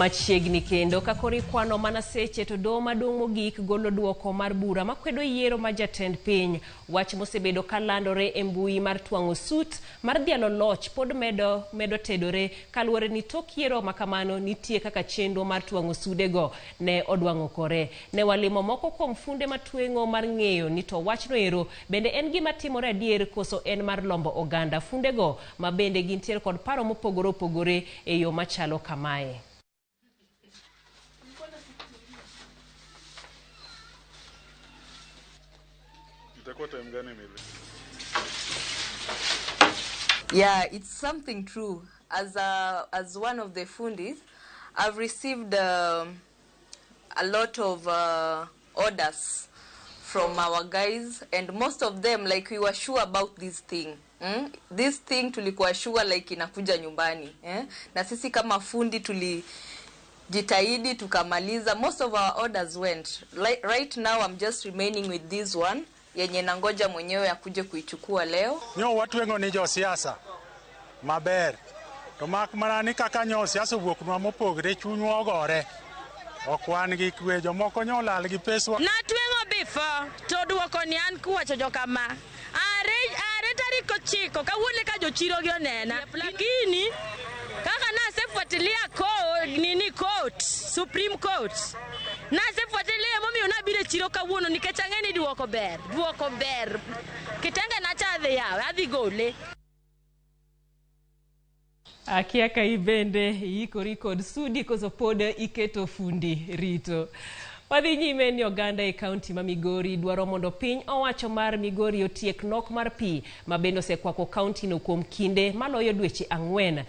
Machiegni kendo ka koro ikwano mana seche to doho maduong' mogik golo duoko mar bura makwedo yiero mar jatend piny. Wach mosebedo ka landore e mbui mar twang'o sut mar dhialo loch pod medo medo tedore kaluwore ni tok yiero makamano nitie kaka chenro mar twang'o sudego ne odwang'o kore. Ne walimo moko kuom funde matweng'o mar ng'eyo ni to wachno ero bende en gima timore adier koso en mar lombo oganda. Fundego ma bende gintiere kod paro mopogore opogore e yo machalo kamae. Itakuwa time gani Emily? Yeah, it's something true. As one of the fundis, I've received a lot of orders from our guys, and most of them, like, we were sure about this thing. This thing tulikuwa sure like inakuja nyumbani, eh? Na sisi kama fundi tulijitahidi tukamaliza. Most of our orders went. Like, right now I'm just remaining with this one yenye nangoja mwenyewe akuje kuichukua leo. Nyo watweng'o ni josiasa maber to mak mana ni kaka nyo siasa owuoknwa mopogre chunywa ogore ok wan gi kwe jomoko nyo olal gi peswa. Natweng'o before to duoko ni an kuwacho jo kama are are tarik 9 kawuono ka jochiro gi onena, lakini kaka nasefuatilia ko nini court, Supreme Court nasefuatilia, momiyo nabiro e chiro kawuono nikech ang'e ni duoko ber, duoko ber kitenge nacha adhi yawe adhi gole. Akia ka ibende iikori kod sudi koso pod iketo fundi rito. Wadhi nyime ni oganda e kaunti ma Migori dwaro mondo piny owacho mar Migori otiek nok mar pi ma bende osekwako kaunti no kuom kinde maloyo dweche 4.